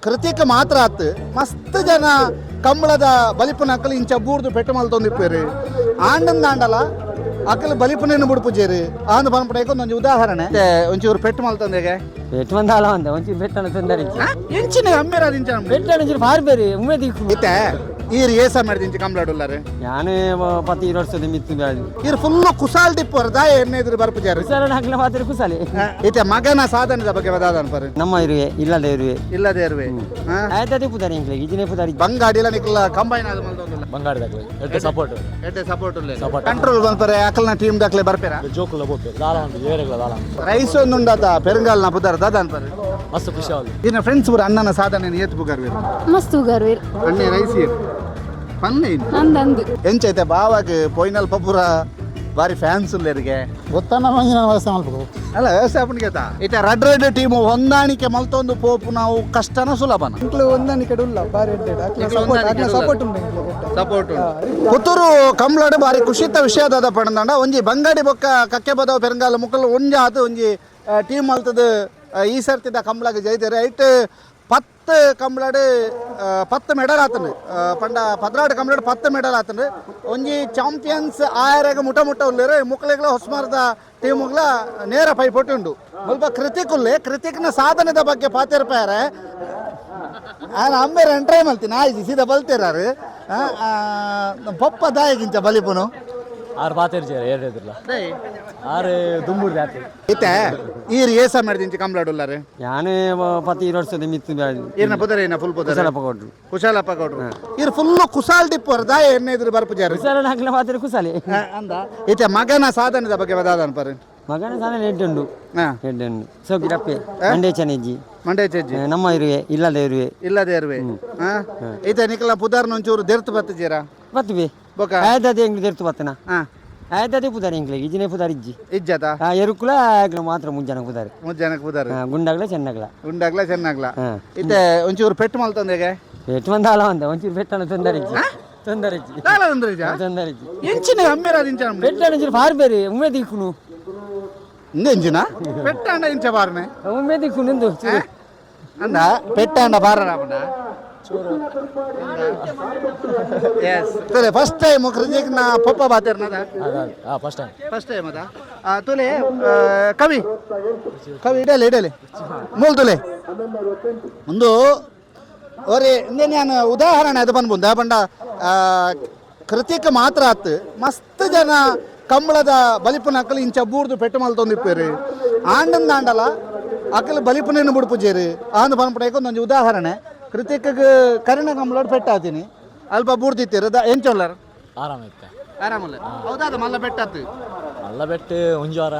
ಕೃತಿಕ್ ಮಾತ್ರ ಆತ್ ಮಸ್ತ್ ಜನ ಕಂಬಳದ ಬಲಿಪುನಕಲು ಇಂಚ ಬೂರ್ದು ಪೆಟ್ಟು ಮಲ್ತೊಂದಿಪ್ಪೇರು ಆಂಡಂದ ಆಂಡಲ ಅಕಲ್ ಬಲಿಪುನೇನು ಬುಡ್ಪುಜೇರು ಆಂದ್ ಪನ್ಪುನೈಕ್ ಒಂದೊಂಜಿ ಉದಾಹರಣೆ ಇತ್ತೆ ಒಂಚೂರು ಪೆಟ್ಟು ಮಲ್ತೊಂದೆಗೆ ಪೆಟ್ಟು ಮಂದಾಲ ಅಂದ ಒಂಚೂರು ಪೆಟ್ಟಣ ತೊಂದರೆ ಇಜ್ಜಿ. ಎಂಚಿನ ಅಮ್ಮೇರ ಇಂಚ ಪೆಟ್ಟಣ ಒಂಚೂರು ಬಾರಿ ಬೇರೆ ಉಮ್ಮೆ ದಿಕ್ಕು ಇತ್ತೆ ಈರ್ ಏಸ ಮಾಡಿದಿಂಚ ಕಂಬಳಡುಲ್ಲಾರು ಯಾನು ಪತ್ತಿ ಇರು ವರ್ಷದ ಮಿತ್ತು ಈರ್ ಫುಲ್ ಕುಸಾಲ್ ಡಿಪ್ಪರ್ ದಾಯ ಎಣ್ಣೆ ಇದ್ರ ಬರ್ಪುಜಾರು ಕುಸಾಲ ಹಾಕ್ಲ ಮಾತ್ರ ಕುಸಾಲೆ ಇತ್ತೆ ಮಗನ ಸಾಧನದ ಬಗ್ಗೆ ವದಾದನ್ ಪರ್ ನಮ್ಮ ಇರುವೆ ಇಲ್ಲದ ಇರುವೆ ಇಲ್ಲದೆ ಇರುವೆ ಆಯ್ತದೆ ಪುದಾರಿ ಇಂಕ್ಲೆ ಇಜಿನೇ ಪುದಾರಿ ಬಂಗಾಡಿಲ ನಿಕ್ಲ ಕಂಬೈನ್ ಆದ ಮಲ್ತೊಂದುಲ್ಲ ಬಂಗಾರದಾಗಲಿ ಎಡ್ಡೆ ಸಪೋರ್ಟ್ ಎಡ್ಡೆ ಸಪೋರ್ಟ್ ಉಲ್ಲೆ Support. Control ಬಂದ್ಪರೆ ಅಕಲ್ನ ಟೀಮ್ ದಾಕ್ಲೆ ಬರ್ಪೇರಾ ಜೋಕುಲ ಬೋಪೆ ದಾಲ ಉಂಟು ಏರೆಗ್ಲ ದಾಲ ಉಂಟು ರೈಸ್ ಒಂದುಂಡಾತ ಪೆರಂಗಾಲ್ನ ಪುದರ್ ದಾದ ಅನ್ಪರೆ ಮಸ್ತ್ ಖುಷಿ ಆವಲಿ ಇನ್ನ ಫ್ರೆಂಡ್ಸ್ ಪೂರ ಅಣ್ಣನ ಸಾಧನೆ ಏತ್ ಪುಗಾರ್ವೇರು ಮಸ್ತ್ ಉಗಾರ್ವೇರ್ ಅಣ್ಣೆ ರೈಸ್ ಏರ್ ಪನ್ನೆ ಇನ್ನು ಅಂದಂದು ಎಂಚೈತೆ ಬಾವಾಗ ಪೋಯ್ನಲ್ಪ ಪೂರ ಬಾರಿ ಫ್ಯಾನ್ಸ್ ಉಲ್ಲೇರಿಗೆ ಗೊತ್ತನ್ನ ಮಂಜಿನ ವ್ಯವಸ್ಥೆ ಮಲ್ಪು ಅಲ್ಲ ವ್ಯವಸ್ಥೆ ಆಪುಣಿಗೆತ ಇತ್ತೆ ರಡ್ ರಡ್ ಟೀಮ್ ಹೊಂದಾಣಿಕೆ ಮಲ್ತೊಂದು ಪೋಪು ನಾವು ಕಷ್ಟನ ಸುಲಭನ ಇಂಕ್ಲು ಹೊಂದಾಣಿಕೆ ಉಲ್ಲ ಬಾರಿ ಎಡ್ಡೆಡ್ ಅಕ್ಲ ಇಂಕ್ಲು ಸಪೋರ್ಟ್ ಹೊಂದಾಣಿಕೆಡ್ ಅಕ್ಲ ಉಲ್ಲ. ಸಪೋರ್ಟ್ ಉಂಡು ಇಂಕ್ಲು ಎಡ್ಡೆ. ಸಪೋರ್ಟ್ ಪುತ್ತೂರು ಕಂಬ್ಳಡ್ ಬಾರಿ ಖುಷಿತ ವಿಷಯ ದಾದ ಪಂಡಂಡ ಒಂಜಿ ಬಂಗಾಡಿ ಬೊಕ್ಕ ಕಕ್ಕೆ ಬದವ ಪೆರಂಗಾಲ ಮುಕ್ಕಲು ಒಂಜಿ ಆತು ಒಂಜಿ ಟೀಮ್ ಮಲ್ತದ ಈ ಸರ್ತಿದ ಕಂಬ್ಳಗ್ ಜೈತೇರು ಐಟ್ ಪತ್ತು ಕಂಬ್ಳಡ್ ಪತ್ತು ಮೆಡಲ್ ಆತಂಡು ಪಂಡ ಪದ್ರಾಡು ಕಂಬ್ಳಡ್ ಪತ್ತು ಮೆಡಲ್ ಆತಂಡು ಒಂಜಿ ಚಾಂಪಿಯನ್ಸ್ ಆಯರೆಗ್ ಮುಟ ಮುಟ್ಟ ಉಲ್ಲೇರು ಮುಕ್ಕಳಿಗ್ಲ ಹೊಸ್ಮಾರದ ಟೀಮ್ಗಳ ನೇರ ಪೈಪೋಟಿ ಉಂಡು ಮುಲ್ಪ ಕೃತಿಕ್ ಉಲ್ಲೆ ಕೃತಿಕ್ನ ಸಾಧನೆದ ಬಗ್ಗೆ ಪಾತಿರ್ಪಾರೆ ಆನ ಅಮ್ಮೇರ ಎಂಟ್ರೈ ಮಲ್ತೀನಿ ಆಯ್ತು ಸೀದಾ ಬಲ್ತೀರಾರು ಪಪ್ಪ ದಾಯಗಿಂಚ ಬಲಿಪುನು ಆರು ಪಾತೇರು ಜೇರ ಏರಿದ್ರಲ್ಲ ಆರು ದುಂಬುರ್ದು ಆತು ಇತ್ತೆ ಈರ್ ಏಸ ಮಾಡಿದಿಂಚ ಕಂಬ್ಳಡುಲ್ಲಾರು ಯಾನು ಪತ್ತಿ ಇರು ವರ್ಷದ ಮಿತ್ತು ಈರ್ನ ಪುದರ್ ಏನ ಫುಲ್ ಪುದರ್ ಕುಸಾಲಪ್ಪ ಕೊಟ್ರು ಕುಶಾಲಪ್ಪ ಗೌಡ್ರು ಈರ್ ಫುಲ್ ಕುಸಾಲ್ ಡಿಪ್ಪರ್ ದಾಯ ಎಣ್ಣೆ ಇದ್ರ ಬರ್ಪುಜಾರು ಕುಸಾಲ ಹಾಕ್ಲ ಮಾತ್ರ ಕುಸಾಲೆ ಅಂದ ಇತ್ತೆ ಮಗನ ಸಾಧನೆದ ಬಗ್ಗೆ ವದಾದನ್ ಪರ್ ಮಗನ ಸಾಲ ಎಡ್ಡುಂಡು ಹಾ ಎಡ್ಡುಂಡು ಸೋಕಿರಪ್ಪೆ ಮಂಡೇ ಚೆನ್ನಿಜ್ಜಿ ಮಂಡೇ ಚಜ್ಜಿ ನಮ್ಮ ಇರುವೆ ಇಲ್ಲದ ಇರುವೆ ಇಲ್ಲದೆ ಇರುವೆ ಹಾ ಇತ್ತೆ ನಿಕಲ ಪುದರ್ನ ಒಂಚೂರು ದೆರ್ತು ಬತ್ತಿಜೀರಾ ಬತ್ತುವೆ ಬೊಕ ಆಯ್ತದೆ ಎಂಗ್ಲು ದೆರ್ತು ಬತ್ತನ ಹಾ ಆಯ್ತದೆ ಪುದಾರಿ ಇಂಕ್ಲೆಗೆ ಇಜಿನೇ ಪುದಾರಿ ಇಜ್ಜಿ ಇಜ್ಜತ ಆ ಎರುಕುಲ ಆಗ್ಲ ಮಾತ್ರ ಮುಂಜಾನೆ ಪುದಾರಿ ಮೂರು ಪುದರ್ ಆ, ಗುಂಡಾಗ್ಲ ಚೆನ್ನಗ್ಲ ಉಂಡಾಗ್ಲ ಚೆನ್ನಾಗ್ಲ ಹಾ. ಇತ್ತೆ ಒಂಚೂರು ಪೆಟ್ಟು ಮಲ್ತೊಂದೆಗೆ ಪೆಟ್ಟು ಮಂದಾಲ ಅಂದ ಒಂಚೂರು ಪೆಟ್ಟಣ ತೊಂದರೆ ಇಜ್ಜಿ ತೊಂದರೆ ಇಜ್ಜಿ ದಾಲ ಅಂದ್ರೆ ಇಜ್ಜಾ? ತೊಂದರೆ ಇಜ್ಜಿ ಎಂಚಿನ ಅಮ್ಮೇರ ದಿಂಚ ಪೆಟ್ಟಣ ಒಂಚೂರು ಬಾರಿ ಬೇರೆ ಉಮ್ಮೆ ದಿಕ್ಕುನು ಇಂದ ಎಂಚಿನ ಪೆಟ್ಟಾಂಡ ಇಂಚ ಬಾರ್ನೆ ಉಮ್ಮೆ ದಿಕ್ಕುನು ಇಂದು ಚೂರು. ಅಂದ ಪೆಟ್ಟಾಂಡ ಬಾರ ರಾಮಣ್ಣ ಎಸ್ ತುಲೆ ಫಸ್ಟ್ ಟೈಮ್ ಕೃತಿಕ್ ನಾ ಪಪ್ಪ ಬಾತಿರ್ನದ ಹಾಂ ಫಸ್ಟ್ ಟೈಮ್ ಫಸ್ಟ್ ಟೈಮ್ ಅದ ತುಲೆ ಕವಿ ಕವಿ ಇಡಲಿ ಇಡಲಿ ಮೂಲ್ ತುಲೆ ಒಂದು ಒರೆ ಇಂದೇ ನಾನು ಉದಾಹರಣೆ ಅದು ಬಂದ್ಬುಂದ ಪಂಡ ಕೃತಿಕ್ ಮಾತ್ರ ಆತ್ ಮಸ್ತ್ ಜನ ಕಂಬಳದ ಬಲಿಪುನಕಲು ಇಂಚ ಬೂರ್ದು ಪೆಟ್ಟು ಮಲ್ತೊಂದಿಪ್ಪೇರು ಆಂಡಂದ ಆಂಡಲ ಅಕಲ್ ಬಲಿಪುನೇನು ಬುಡ್ಪುಜೇರು ಆಂದ್ ಪನ್ಪುನೈಕ್ ಒಂದೊಂಜಿ ಉದಾಹರಣೆ ಕೃತಿಕ್ ಕರಿಣ ಕಂಬಳಡ್ ಪೆಟ್ಟಾತೀನಿ ಅಲ್ಪ ಬೂರ್ದಿತ್ತೀರು the ಎಂಚೊಲ್ಲರ್ ಆರಾಮ ಇತ್ತೆ ಆರಾಮಲ್ಲ ಹೌದಾದ ಮಲ್ಲ ಪೆಟ್ಟಾತು ಮಲ್ಲ ಬೆಟ್ಟು ಒಂಜಿ ವಾರ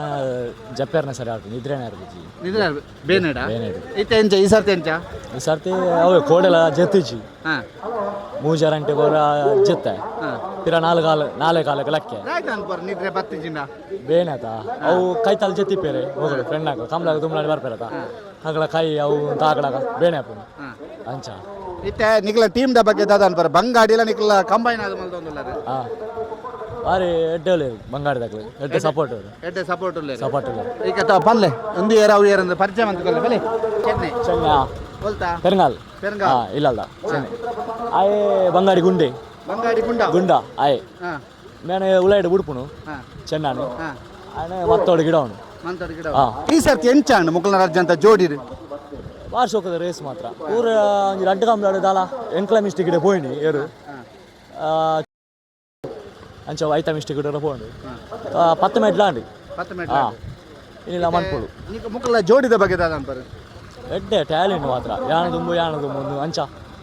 ಜಪ್ಪೇರ್ನ ಸರಿ ಆಟು ನಿದ್ರೆನೇ ಇರ್ಬಿಜಿ ನಿದ್ರೆ ಬೇನೇಡ ಬೇನೇಡು. ಇತ್ತೆ ಎಂಚ ಈ ಸರ್ತಿ ಎಂಚ ಈ ಸರ್ತಿ ಅವೇ ಕೋಡೆಲ ಜೆತ್ತಿಜಿ ಹಾಂ ಮೂಜಾರಂಟೆ ಗೋರ ಜೆತ್ತೆ ಪಿರ ನಾಲ್ಕು ಕಾಲ ನಾಲ್ಕು ಕಾಲಕ್ಕೆ ಲಕ್ಕೆ ರಾಯ್ತ ಅನ್ಪರ್ ನಿದ್ರೆ ಬತ್ತಿಜಿಂಡ ಬೇನಾತ ಅವು ಕೈ ತಲೆ ಜೆತ್ತಿ ಪೇರೆ ಹೋಗಲು ಫ್ರೆಂಡ್ ಆಗ ಕಮಲಾಗ ದುಮ್ಲಾಡಿ ಬರ್ಪೇರತ ಹಗಳ ಕೈ ಅವು ತಾಕಡಾಗ ಬೇನೆ ಆಪುನು ಅಂಚ ಇತ್ತೆ ನಿಕ್ಲ ಟೀಮ್ the ಬಗ್ಗೆ ದಾದ ಅನ್ಪರ್ ಬಂಗಾಡಿಲ ನಿಕ್ಲ ಕಂಬೈನ್ ಆದ ಮಲ್ತೊಂದುಲ್ಲ ಹಾಂ ಬಾರಿ ಎಡ್ಡೆ ಒಳ್ಳೆ ಬಂಗಾರದಾಗಲಿ ಎಡ್ಡೆ ಸಪೋರ್ಟ್ ಅವರು ಎಡ್ಡೆ ಸಪೋರ್ಟ್ ಉಲ್ಲೇರು ಸಪೋರ್ಟ್ ಉಲ್ಲೇರು ಈಗ ತ ಪಲ್ಲೆ ಒಂದು ಏರ್ ಅವು ಏರ್ ಅಂದ್ರೆ ಪರಿಚಯ ಮಂತ್ಕೊಲ್ಲ ಬಲೆ ಚೆನ್ನೈ ಚೆನ್ನೈ बोलता ಪೆರಂಗಾಲ್ ಪೆರಂಗಾಲ್. ಹಾಂ ಇಲ್ಲ ಅಲ್ಲ ಚೆನ್ನೈ ಆಯೆ ಬಂಗಾಡಿ ಗುಂಡೆ ಬಂಗಾಡಿ ಗುಂಡ ಗುಂಡ ಆಯೆ ಹಾಂ ಮೇನೆ ಉಲಾಯ್ಡ್ ಬುಡ್ಪುನು ಹಾಂ ಚೆನ್ನಾನು ಹಾಂ ಆನೆ ಮತ್ತೋಡು ಗಿಡ ಅವನು ಮಂತೋಡು ಗಿಡ ಹಾ. ಈ ಸರ್ತಿ ಎಂಚಾಂಡ್ ಮುಕುಲ್ನ ರಾಜ್ಯ ಅಂತ ಜೋಡಿರು ಬಾರ್ ಶೋಕದ ರೇಸ್ ಮಾತ್ರ ಊರ ಒಂಜಿ ರಡ್ಡು ಕಂಬ್ಲಾಡು ದಾಲ ಎಂಕ್ಲ ಮಿಸ್ಟಿಕ್ ಗಿಡ ಪೋಯಿನಿ ಏರು ಆ, ಅಂಚ ಐತ ಮಿಸ್ಟಿಕ್ ಗಿಡ ಪೋಂಡು ಪತ್ತು ಮೆಡ್ಲಾಂಡು ಪತ್ತು ಹಾ ಇನ್ನಿಲ್ಲ ಮನ್ಪುಡು ನಿಕ ಮುಕುಲ್ನ ಜೋಡಿದ ಬಗ್ಗೆ ದಾದ ಅನ್ಪರ್ ಎಡ್ಡೆ ಟ್ಯಾಲೆಂಟ್ ಮಾತ್ರ ಯಾಣ ದುಂಬು ಯಾಣ ದುಂಬು ಒಂದು ಅಂಚ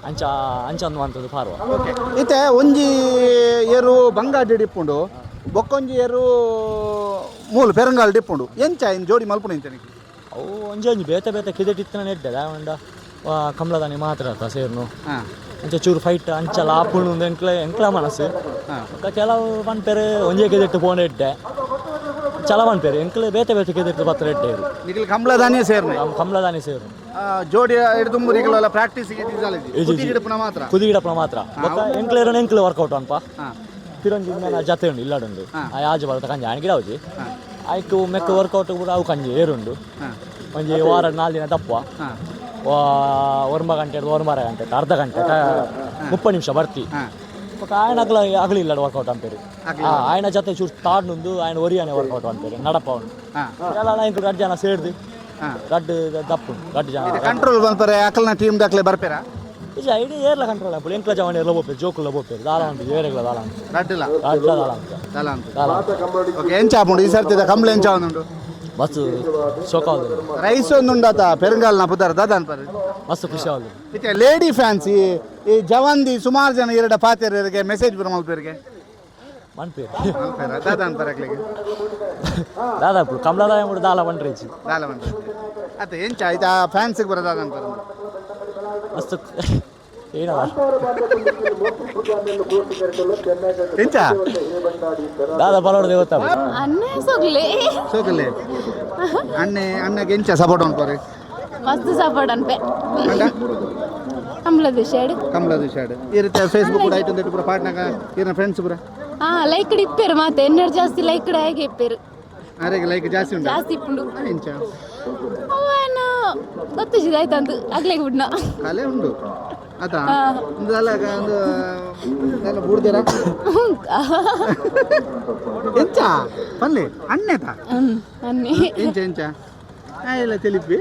ಅಂಚ ಅಂಚ ಅಂದು ಪಾರ್ವ ಓಕೆ ಇತ್ತೆ ಒಂಜಿ ಏರು ಬಂಗಾಡಿ ಡಿಪ್ಪುಂಡು ಬೊಕ್ಕೊಂಜಿ ಏರು ಮೂಲು ಪೆರಂಗಾಲ್ ಡಿಪ್ಪುಂಡು ಎಂಚ ಇನ್ ಜೋಡಿ ಮಲ್ಪುಂಡು ಎಂಚ ನಿಕ್ ಅವು ಒಂಜಿ ಒಂಜಿ ಬೇತೆ ಬೇತೆ ಕಿದೆಟಿತ್ತಿನ ನೆಡ್ಡೆ ದಾವಂಡ ಕಮಲದಾನಿ ಮಾತ್ರ ಅತ್ತ ಸೇರ್ನು ಹಾಂ ಅಂಚ ಚೂರು ಫೈಟ್ ಅಂಚ ಲಾಪುಣು ಎಂಕ್ಲ ಎಂಕ್ಲ ಮನಸ್ಸು ಬೊಕ್ಕ ಕೆಲವು ಪನ್ಪೆರು ಒಂಜೇ ಕೆದೆಟ್ಟು ಪೋಣ ಎಡ್ಡೆ ಚಲ ಪನ್ಪೆರು ಎಂಕ್ಲ ಬೇತೆ ಬೇತೆ ಕೆದೆಟ್ಟು ಪತ್ರ ಎಡ್ಡೆ ಇರು ನಿಖಿಲ್ ಕಮಲದಾನಿಯೇ ಸೇರ್ನೆ ನಮ್ಮ ಕಮಲದಾನಿ ಸೇರು ಜೋಡಿ ಹಿಡಿದುಂಬು ನಿಖಿಲ್ ಪ್ರಾಕ್ಟೀಸ್ ಇಜ್ಜಿ. ಹಿಡಿಪುನ ಮಾತ್ರ ಕುದಿಗಿಡಪ್ಪನ ಮಾತ್ರ ಬೊಕ್ಕ ಎಂಕ್ಲೇರನ ಎಂಕ್ಲ ವರ್ಕೌಟ್ ಅನ್ಪ ಹಾಂ ಪಿರೊಂಜಿ ಮೇನ ಜತೆ ಉಂಡು ಇಲ್ಲಾಡುಂಡು ಆ ಆಜು ಬಲತ ಕಂಜಿ ಆಣ್ ಗಿಡ ಹೌಜಿ ಆಯ್ಕು ಮೆಕ್ಕ ವರ್ಕೌಟ್ ಕೂಡ ಅವು ಕಂಜಿ ಏರುಂಡು ಹಾಂ ಒಂಜಿ ವಾರ ನಾಲ್ ದಿನ ತಪ್ಪುವ ಹಾಂ ಒರ್ಮ ಗಂಟೆ ಒರ್ಮರ ಗಂಟೆ ಅರ್ಧ ಗಂಟೆ 30 ನಿಮಿಷ ಬರ್ತಿ. ಬೊಕ್ಕ ಆಯನ ಅಗ್ಲ ಅಗಲಿಲ್ಲ ವರ್ಕೌಟ್ ಅಂಪೇರು. ಆಯನ ಜೊತೆ ಚೂರು ತಾಡ್ನುಂದು ಆಯನ ಒರಿಯಾನೆ ವರ್ಕೌಟ್ ಅಂಪೇರು ನಡಪ ಉಂಡು. ಎಲ್ಲ ಇಂಕು ರಡ್ಡ್ ಜನ ಸೇರ್ದು ರಡ್ಡ್ ದಪ್ಪು ರಡ್ಡ್ ಜನ. ಕಂಟ್ರೋಲ್ ಮಲ್ಪರೆ ಅಕಲ್ನ ಟೀಮ್ ದಾಕ್ಲೆ ಬರ್ಪೇರಾ? ಇಜ ಇಡೀ ಏರ್ಲ ಕಂಟ್ರೋಲ್ ಆಪುಂಡು. ಎಂಕ್ಲ ಜವನ ಏರ್ಲ ಪೋಪೇರು, ಜೋಕುಲ ಪೋಪೇರು. ದಾಲ ಉಂಟು ಏರೆಗ್ಲ ದಾಲ ಉಂಟು. ರಡ್ಡುಲ? ರಡ್ಡ್ಲ ದಾಲ ಉಂಟು. ದಾಲ ಉಂಟು. ದಾಲ ಉಂಟು. ಓಕೆ, ಎಂಚ ಆಪುಂಡು ಈ ಸರ್ತಿದ ಕಂಬ್ಳ? ಎಂಚ ಉಂಡು? ಮಸ್ತ್ ಶೋಕ ಆവുದು. ರೈಸ್ ಒಂದುಂಡಾತ ಪೆರಂಗಾಲ್ನ ಪುದರ್ ದಾದ ಅನ್ಪರು? ಮಸ್ತ್ ಖುಷಿ ಆവുದು. ಇತ್ತೆ ಲೇಡಿ ಫ್ಯಾನ್ಸ್, ಈ ಈ ಜವಾನ್ದಿ ಸುಮಾರು ಜನ ಎರಡ ಪಾತೆರಿಗೆ ಮೆಸೇಜ್ ಬರ ಮಲ್ಪೇರಿಗೆ. ಮನ್ಪೇರು. ಮಲ್ಪೇರ? ದಾದ ಅನ್ಪರ ಅಕ್ಲೆಗೆ? ದಾದ ಅಪ್ಪು ಕಮಲದ ಕೂಡ ದಾಲ ಬಂಡ್ರೇಜಿ. ದಾಲ ಬಂತ ಅತ್ತ ಎಂಚ ಆಯ್ತು ಆ ಫ್ಯಾನ್ಸಿಗೆ ಬರ ದಾದ ಅನ್ಪರ? ಮಸ್ತ್ ಏನದ. ಎಂಚ? ದಾದ ಬರೋಡು ದೇವತ. ಅನ್ನ ಸೊಗ್ಲೆ. ಸೋಕಲೆ ಅಣ್ಣೆ, ಅಣ್ಣಗೆ ಎಂಚ ಸಪೋರ್ಟ್ ಅನ್ಪರೆ? ಮಸ್ತ್ ಸಪೋರ್ಟ್ ಅನ್ಪೆ. ಕಂಬ್ಳದ ಶೇಡ್. ಕಮಲದ ಶಾಡ್ ಈ ರೀತಿ ಫೇಸ್ಬುಕ್ ಕೂಡ ಆಯ್ತು ಪೂರ ಪಾಟ್ನಾಗ ಈರಿನ ಫ್ರೆಂಡ್ಸ್ ಪೂರ. ಹಾ, ಲೈಕ್ ಇಪ್ಪೇರು ಮಾತೆ ಎನ್ನರ್ ಜಾಸ್ತಿ ಲೈಕ್ ಹೇಗೆ ಇಪ್ಪೇರು. ಆರೆಗೆ ಲೈಕ್ ಜಾಸ್ತಿ ಉಂಟು. ಜಾಸ್ತಿ ಇಪ್ಪುಂಡು. ಎಂಚ? ಅವನ ಗೊತ್ತಿದೆ ಆಯ್ತಂತ ಅಗ್ಲೆಗ್ ಬಿಡ್ನ. ಕಲೆ ಉಂಡು ಆತ ಒಂದು ಅಲ್ಲ ಒಂದು ಅಲ್ಲ ಬೂಡ್ದೇರ ಎಂಚ ಪಲ್ಲೆ ಅಣ್ಣೆತ? ಅನ್ನಿ. ಎಂಚ ಎಂಚ ಇಲ್ಲ ತಿಳಿಪಿ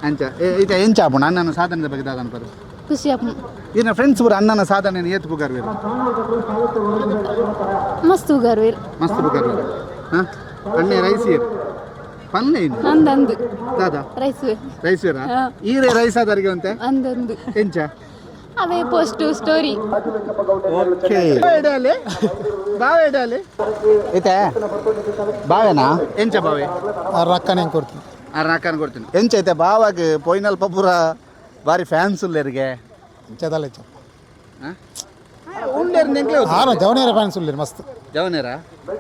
ಅಂಚ ಇತ ಎಂಚ ಆಪುಂಡು ಅಣ್ಣನ ಸಾಧನೆದ ಬಗ್ಗೆ ದಾದ ಅನ್ಪರು? ಖುಷಿ ಅಪ್ಪ. ಈರಿನ ಫ್ರೆಂಡ್ಸ್ ಪೂರ ಅಣ್ಣನ ಸಾಧನೆ ಏತ್ ಪುಗಾರ್ವೇರು? ಮಸ್ತ್ ಉಗಾರ್ವೇರು. ಮಸ್ತ್ ಪುಗಾರ್ವೇರು. ಹಾಂ, ಅಣ್ಣೆ ರೈಸ್ ಏರ್ ಪಲ್ಲೆ ಇನ್ನು. ಅಂದಂದು. ದಾದಾ? ರೈಸ್. ರೈಸೂರಾ? ಹಾ. ಈರೇ ರೈಸ್ ಆದರಿಗೆ ಅಂತೆ. ಅಂದಂದು. ಎಂಚ? ಅವೇ ಪೋಸ್ಟು ಸ್ಟೋರಿ. ಓಕೆ, ಎಡಾಲೆ ಬಾವೆ ಎಡಾಲೆ ಐತೆ ಬಾವೆನಾ? ಎಂಚ ಬಾವೆ? ಆ ರೊಕ್ಕನ ಹೆಂಗೆ ಕೊಡ್ತೀನಿ. ಆ ರಾಕನ್ ಕೊಡ್ತೀನಿ. ಎಂಚ ಐತೆ ಬಾವಾಗ ಪೋಯಿನಲ್ಪ ಪೂರ ಬಾರಿ ಫ್ಯಾನ್ಸ್ ಉಲ್ಲೇರಿಗೆ? ಚದಲ್ಲ ಹೆಚ್ಚ. ಉಂಡೇರ್ ನೆಂಕ್ಲೆ. ಆರು ಜವನೇರ ಫ್ಯಾನ್ಸ್ ಉಳ್ಳೇರು ಮಸ್ತ್. ಜವನೇರ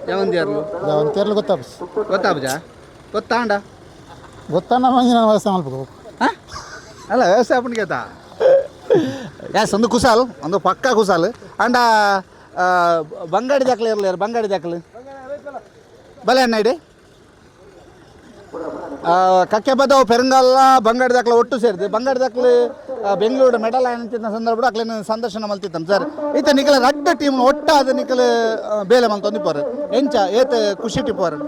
ಜವಂದಿಯರ್ಲು? ಜವನ್ ತೇರ್ಲು ಗೊತ್ತಾಪ. ಗೊತ್ತಾಬಜ ಗೊತ್ತಾಂಡ? ಗೊತ್ತಾನ ಮಂಜಿನ ವ್ಯವಸ್ಥೆ ಮಲ್ಪು. ಅಲ್ಲ, ವ್ಯವಸಾಯ ಪುಣ್ಯತ ಯಾಸ್ ಒಂದು ಕುಸಾಲ್, ಒಂದು ಪಕ್ಕ ಕುಸಾಲ್. ಅಂಡ ಬಂಗಾಡಿ ದಾಖಲೆ ಇರಲಿ, ಬಂಗಾಡಿ ದಾಖಲೆ ಬಲೆ ಅಣ್ಣ ಇಡಿ. ಕಕ್ಕೆ ಬದವು ಪೆರಂಗಲ್ಲ ಬಂಗಾಡಿ ದಾಖಲೆ ಒಟ್ಟು ಸೇರಿದೆ. ಬಂಗಾಡಿ ದಾಖಲೆ ಬೆಂಗಳೂರು ಮೆಡಲ್ ಆಯ್ತಿದ್ದ ಸಂದರ್ಭ ಅಕ್ಲೇನ ಸಂದರ್ಶನ ಮಲ್ತಿತ್ತಂ ಸರ್. ಈತ ನಿಕಲ ರಡ್ಡ ಟೀಮ್ ಒಟ್ಟಾದ ನಿಕಲ ಬೇಲೆ ಮಲ್ತೊಂದಿಪ್ಪರು, ಎಂಚ ಏತ್ ಖುಷಿ ಟಿಪ್ಪರು?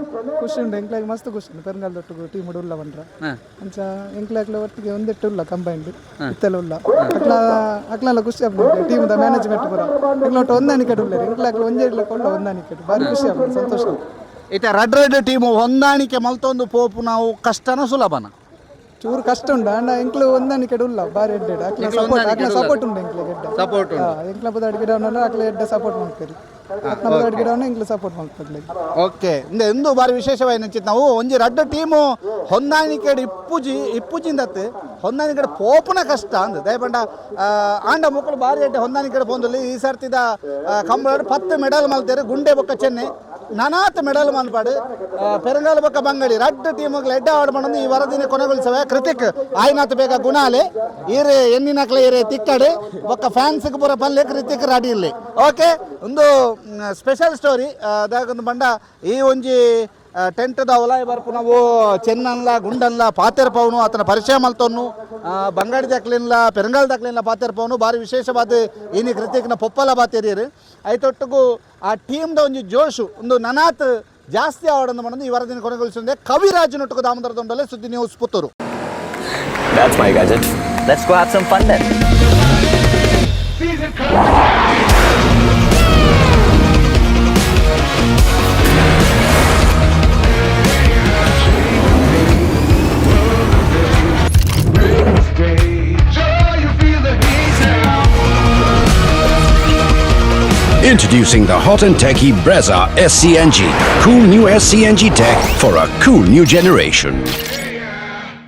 ಖುಷಿ ಉಂಟು ಎಂಕ್ಲಾಗ್, ಮಸ್ತ್ ಖುಷಿ ಉಂಟು. ಪೆರಂಗಾಲ್ ದೊಟ್ಟುಗು ಟೀಮ್ ಉಲ್ಲ ಬಂದ್ರ ಅಂಚ ಎಂಕ್ಲಾಗ್ಲ ಒಟ್ಟಿಗೆ ಒಂದೆಟ್ಟು ಉಲ್ಲ ಕಂಬೈಂಡ್ ಇತ್ತೆಲ್ಲ ಉಲ್ಲ. ಅಕ್ಲ ಅಕ್ಲೆಲ್ಲ ಖುಷಿ ಆಪುಂಡು. ಟೀಮ್ದ ಮ್ಯಾನೇಜ್ಮೆಂಟ್ ಪೂರ ಎಂಕ್ಲ ಒಟ್ಟು ಹೊಂದಾಣಿಕೆ ಉಲ್ಲೇರು. ಎಂಕ್ಲಾಗ್ಲ ಒಂಜೇ ಇಡ್ಲ ಕೊಳ್ಳ ಹೊಂದಾಣಿಕೆ ಭಾರಿ ಖುಷಿ ಆಪುಂಡು, ಸಂತೋಷ ಆಪುಂಡು. ಈತ ರಡ್ ರಡ್ ಟೀಮ್ ಹೊಂದಾಣಿಕೆ ಮಲ್ತೊಂದು ಪೋಪು ನಾವು ಕಷ್ಟನ ಸುಲಭನ? ಚೂರು ಕಷ್ಟ ಉಂಟು ಅಂಡ ಎಂಕ್ಲು ಹೊಂದಾಣಿಕೆ ಉಲ್ಲ ಬಾರಿ ಎಡ್ಡೆಡ್. ಅಕ್ಲ ಸಪೋರ್ಟ್, ಅಕ್ಲ ಸಪೋರ್ಟ್ ಉಂಟು ಎಂಕ್ಲೆಗ್ ಎಡ್ಡೆ. ಸಪೋರ್ಟ್. ಎಂಕ್ಲ ಪದ ಅಡಿಗೆ ಅಕ್ಲ ಎಡ್ಡೆ ಸಪೋರ್ಟ್ ಮಾಡ್ತಾರೆ. ಅಕ್ಲ ಪದ ಅಡಿಗೆ ಎಂಕ್ಲ ಸಪೋರ್ಟ್ ಮಾಡ್ತಾರೆ. ಓಕೆ, ಇಂದ ಎಂದು ಬಾರಿ ವಿಶೇಷವಾಗಿ ನೆಂಚಿತ್ತು ನಾವು ಒಂಜಿ ರಡ್ಡ ಟೀಮು ಹೊಂದಾಣಿಕೆ ಇಪ್ಪುಜಿ ಇಪ್ಪುಜಿಂದತ್ತು ಹೊಂದಾಣಿಕೆ ಪೋಪುನ ಕಷ್ಟ ಅಂದ್ ದಯಪಂಡ. ಆಂಡ ಮೊಕ್ಕಲು ಬಾರಿ ಎಡ್ಡೆ ಹೊಂದಾಣಿಕೆ ಪೋಂದಲ್ಲಿ ಈ ಸರ್ತಿದ ಕಂಬಳ 10 ಮೆಡಲ್ ಮಲ್ತೇರು. ಗುಂಡೆ ಬೊಕ್ಕ ಚೆನ್ನೆ ನಾನಾತ್ ಮೆಡಲ್ ಮನ್ಪಾಡು. ಪೆರಂಗಾಲ ಬೊಕ್ಕ ಬಂಗಡಿ ರಡ್ಡ ಟೀಮುಗಳು ಎಡ್ಡೆ ಆಡ್ ಮಾಡೊಂದು ಈ ವರದಿನ ಕೊನೆಗೊಳಿಸವೆ. ಕೃತಿಕ್ ಆಯ್ನಾತ್ ಬೇಗ ಗುಣಾಲೆ ಈರೆ ಎನ್ನಿನಕ್ಲೆ ಈರೆ ತಿಕ್ಕಡೆ ಬೊಕ್ಕ ಫ್ಯಾನ್ಸ್ಗೆ ಪೂರ ಪಲ್ಲೆ ಕೃತಿಕ್ ರೆಡಿ ಇಲ್ಲಿ. ಓಕೆ, ಒಂದು ಸ್ಪೆಷಲ್ ಸ್ಟೋರಿ ದಾಗೊಂದು ಬಂಡ ಈ ಒಂಜಿ ಟೆಂಟ್ದ ಒಲಾಯ್ ಬರ್ಪು ನಾವು ಚೆನ್ನನ್ಲ ಗುಂಡನ್ಲ ಪಾತೆರ್ ಪವನು ಆತನ ಪರಿಚಯ ಮಲ್ತೊನ್ನು ಬಂಗಾಡಿ ದಾಕ್ಲಿನ್ಲ ಪೆರಂಗಾಲ್ ದಾಕ್ಲಿನ್ಲ ಪಾತೆರ್ ಪವನು ಬಾರಿ ವಿಶೇಷವಾದ ಇನಿ ಕೃತಿಕ್ನ ಪೊಪ್ಪಲ ಬಾತೇರಿಯರು. ಐತೊಟ್ಟುಗು ಆ ಟೀಮ್ದ ಒಂಜಿ ಜೋಶು ಒಂದು ನನಾತ್ ಜಾಸ್ತಿ ಆವಡನ್ನು ಮಾಡೊಂದು ಈ ವರದಿನ ಕೊನೆಗೊಳಿಸಿದೆ. ಕವಿರಾಜನೊಟ್ಟುಗು ದಾಮೋದರ ದೊಂಡಲೆ, ಸುದ್ದಿ news, Puttur. That's my gadget. Let's go have some fun then. Introducing the hot and techy Brezza SCNG. Cool new SCNG tech for a cool new generation.